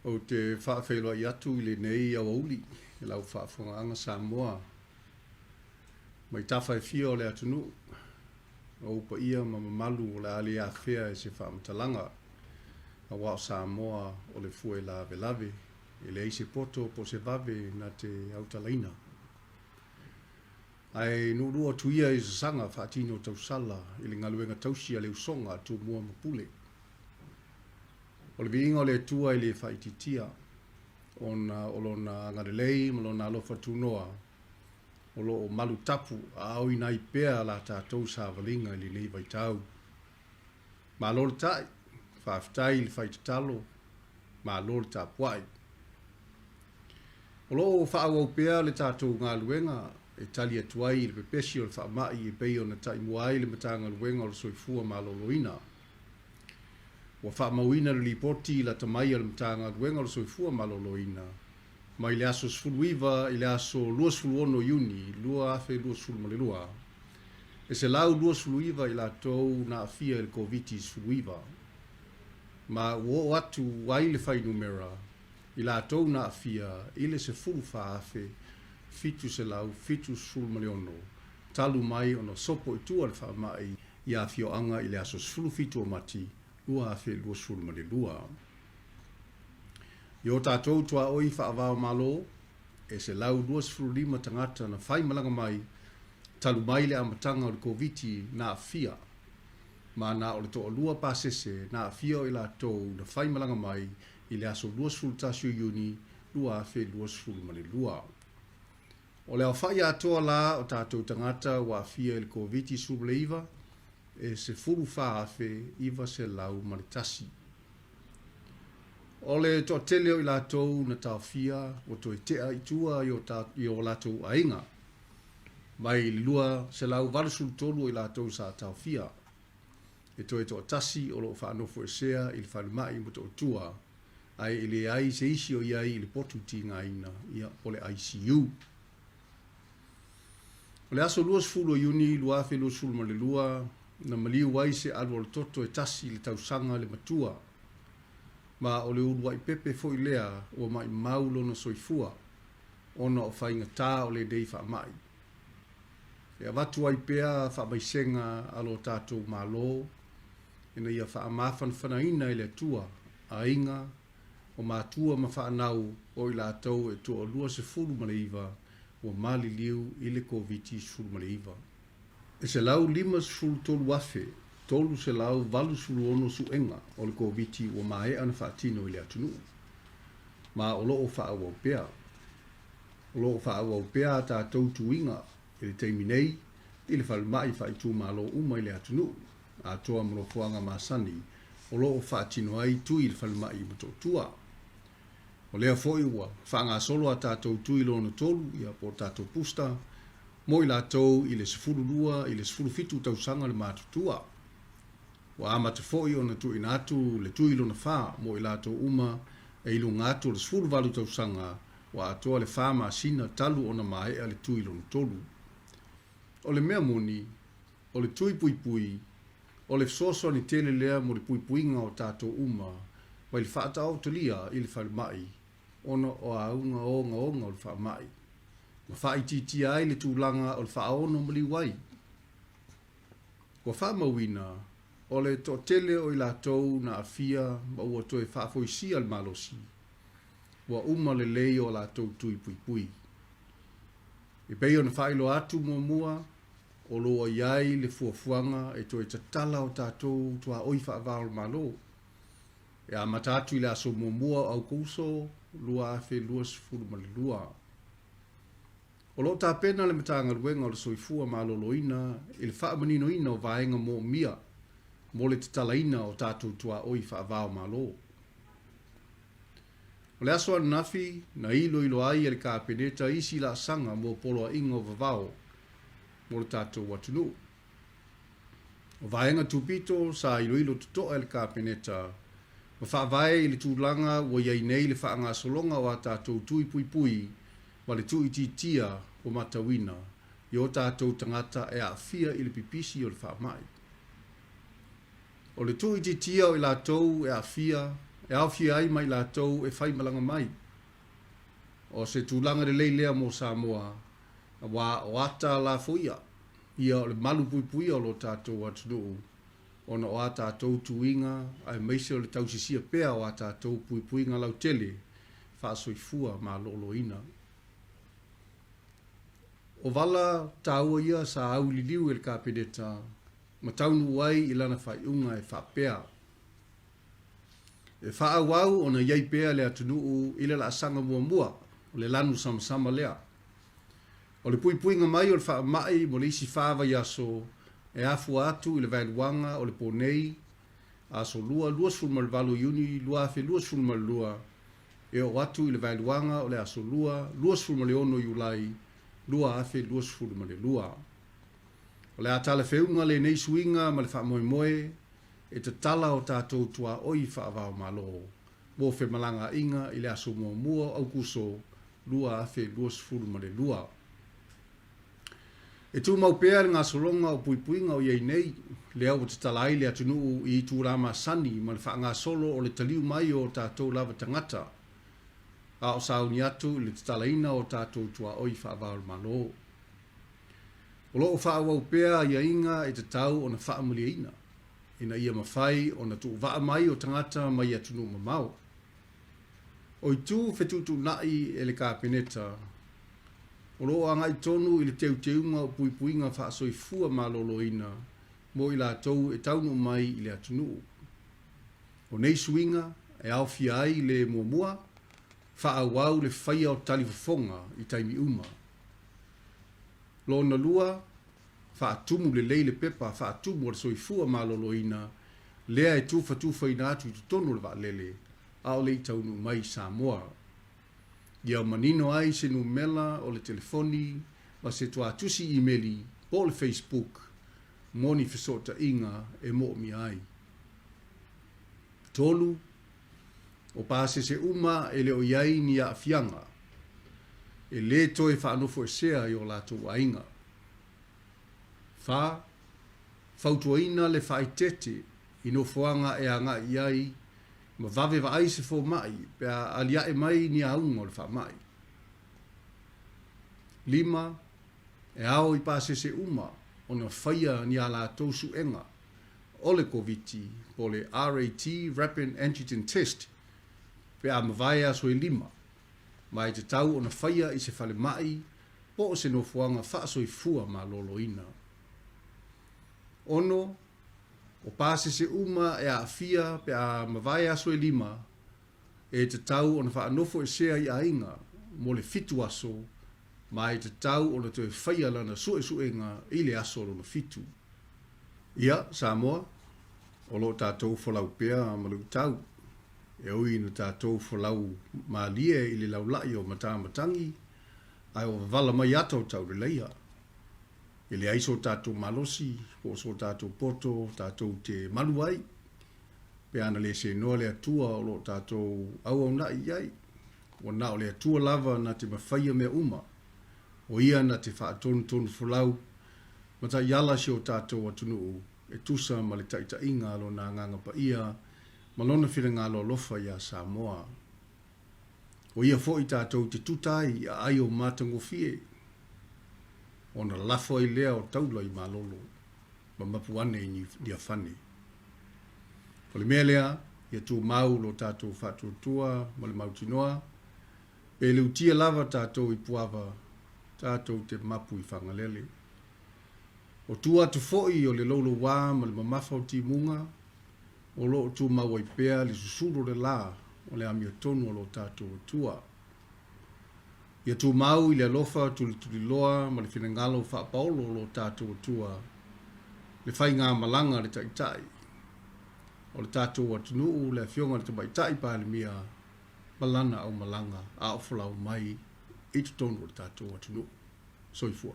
Ou te faafeiloai atu i lenei aoauli i lau faafofogaaga Samoa mai tafa e fia o le atunuu, o ou paia ma mamalu o le a le afea e se faamatalaga, aua o Samoa o le fue lavelave, e leai se poto po o se vave na te autalaina. Ae nuunuu atu ia i sasaga faatino tausala i le galuega tausi a le usoga a Tumua ma Pule. O le viiga o le Atua e le faaitiitia, ona o Lona agalelei ma Lona alofa tunoa o lo o malutapu a aoina ai pea la tatou savaliga i lenei vaitau. Malo le ta'i, faafetai i le fai tatalo, malo le tapuai. O lo o faaauau pea le tatou galuega e tali atu ai i le pepesi o le faamai e pei ona taimua ai le Matagaluega o le Soifua Maloloina. Ua faamauina le lipoti lata mai a le Matagaluega o le Soifua Maloloina mai le aso 19 i le aso 26 Iuni 2022, e 129 i latou na aafia i le Koviti-19, ma ua oo atu ai le fuainumera i latou na aafia i le 14,776 talu mai ona sopo i tua le faamai i afioaga i le aso 17 o Mati 2022. I o tatou tuaoi faava-o-Malo, e 125 tagata na faimalaga mai talu mai le amataga o le Koviti na aafia, ma na o le toalua pasese na aafia o i latou na faimalaga mai i le aso 21 o Iuni 2022. O le aofai atoa la o tatou tagata ua aafia i le Koviti-19 e 14,901. O le toatele o i latou na taofia ua toe tea i tua i o latou aiga, mai le 283 o i latou sa taofia. E toe toatasi o lo o faanofoesea i le falemai i Motootua, ae e leai se isi o i ai i le potu tigaina, ia, po o le ICU. O le aso 20 o Iuni 2022, na maliu ai se alu o le toto e tasi i le tausaga le matua, ma o le uluai pepe foi lea ua maimau lona soifua ona o faigata o lenei faamai. E avatu ai pea faamaisega a lo tatou Malo ina ia faamafanafanaina e le Atua aiga, o matua ma fanau o i latou e toalua 19 ua maliliu i le Koviti-19. E 153,386 suega o le Koviti ua maea ona faatino i le atunuu, ma o lo o faaauau pea. O lo o faaauau pea a tatou tuiga i le taimi nei i le falemai faaitumalo uma i le atunuu, atoa ma nofoaga masani o lo o faatino ai tui i le falemai i Motootua. O lea foi ua faagasolo a tatou tui lona tolu, ia po o tatou booster, mo i latou i le 12 i le 17 tausaga le matutua. Ua amata foi ona tuuina atu le tui lona fa mo i latou uma e i luga atu o le 18 tausaga ua atoa le fa masina talu ona maea le tui lona tolu. O le mea moni, o le tui puipui, o le fesoasoani tele lea mo le puipuiga o tatou uma mai le faataotolia i le falemai ona o auga ogaoga o le faamai, ma faaitiitia ai le tulaga o le faaono maliu ai. Ua faamauina, o le toatele o i latou na aafia ma ua toe faafoisia le malosi, ua uma lelei o latou tui puipui. E pei ona faailoa atu muamua, o lo o i ai le fuafuaga e toe tatala o tatou tuaoi faava o le Malo, e amata atu i le aso muamua o Aukouso 2022. O lo o tapena le Matagaluega o le Soifua Maloloina i le faamaninoina o vaega moomia mo le tatalaina o tatou tuaoi faava o Malo. O le aso ananafi, na iloilo ai e le Kapeneta isi laasaga mo poloaiga o vavao mo le tatou atunuu. O vaega tupito sa iloilo totoa e le Kapeneta ma faavae i le tulaga ua i ai nei le faagasologa o a tatou tui puipui ma le tuuitiitia ua matauina i o tatou tagata e aafia i le pipisi o le faamai. O le tuuitiitia o i latou e aafia e aofia ai ma i latou e faimalaga mai. O se tulaga lelei lea mo Samoa, aua o ata lafoia ia o le malu puipuia o lo tatou atunuu ona o a tatou tuiga aemaise o le tausisia pea o a tatou puipuiga lautele faasoifua maloloina. O vala taua ia sa auililiu e le Kapeneta ma taunuu ai i lana faaiuga e faapea, E faaauau ona i ai pea le atunuu i le laasaga muamua o le lanu samasama lea. O le puipuiga mai o le faamai mo le isi fa vaiaso e afua atu i le vaeluaga o le po nei, Aso Lua 28 Iuni 2022, e oo atu i le vaeluaga o le Aso Lua 26 Iulai 2022. O le a talafeuga lenei suiga ma le faamoemoe e tatala o tatou tuaoi faava-o-Malo mo femalagaaiga i le aso muamua o Aukuso 2022. E tumau pea le gasologa o puipuiga o i ai nei, lea ua tatala ai le atunuu i itulā masani ma le faagasolo o le taliu mai o o tatou lava tagata, a o sauni atu i le tatalaina o tatou tuaoi faava-o-Malo. O lo o faaauau pea aiaiga e tatau ona faamalieina ina ia mafai ona tuuvaa mai o tagata mai atunuu mamao. O itu fetuutuunai e le Kapeneta, o lo o agai tonu i le teuteuga o puipuiga faasoifua maloloina mo i latou e taunuu mai i le atunuu. O nei suiga e aofia ai le, muamua, faaauau le faia o talifofoga i taimi uma. Lona lua, faatumu lelei le pepa faatumu a le soifua maloloina lea e tufatufaina atu i totonu o le vaalele a o le i taunuu mai i Samoa. Ia manino ai se numela o le telefoni ma se tuatusi imeli po o le Facebook mo ni fesootaiga e moomia ai. 3, O pasese uma e le o i ai ni aafiaga, e lē toe faanofoesea i o latou aiga. 4, Fautuaina le faaeteete i nofoaga e agai i ai ma vave vaai se fomai pe a aliae mai ni auga o le faamai. 5, E ao i pasese uma ona faia ni a latou suega o le Koviti po o le RAT, Rapid Antigen Test, pe a mavae aso e lima, ma e tatau ona faia i se falemai po o se nofoaga faasoifua maloloina. 6, O pasese uma e aafia pe a mavae aso e lima, e tatau ona faanofoesea i aiga mo le fitu aso ma e tatau ona toe faia lana suesuega i le aso lona fitu. Ia, Samoa, o lo o tatou folau pea ma luitau, e ui ina tatou folau malie i le laulai o matamatagi, ae ua wavala mai ata o tauleleia. E leai so tatou malosi po o so tatou poto tatou te malu ai, pe ana le senoa le Atua o lo o tatou auauna'i i ai. Ua na o le Atua lava na te mafaia mea uma, o Ia na te faatonutonu folau ma taiala si o tatou atunuu e tusa ma le taitaiga a Lona Agaga Paia ma Lona finagalo alofa iā Samoa. O Ia foi tatou te tuta ai i aai o matagofie, ona lafo ai lea o taula i malolo ma mapu ane i Niafane. O le mea lea, ia tumau lo tatou faatuatua ma le mautinoa, pe leutia lava tatou i Puava, tatou te mapu i Fagalele. O tua atu foi o le loulouā ma le mamafa o timuga, o lo o tumau ai pea le susulu o le lā o le amiotonu a lo tatou Atua. Ia tumau i le alofa tulituliloa ma le finagalo faapaolo o lo tatou Atua le faigamalaga a le Taitai o le tatou atunuu, le Afioga i le Tamaitai Palemia ma lana aumalaga a o folau mai i totonu o le tatou atunuu. Soifua.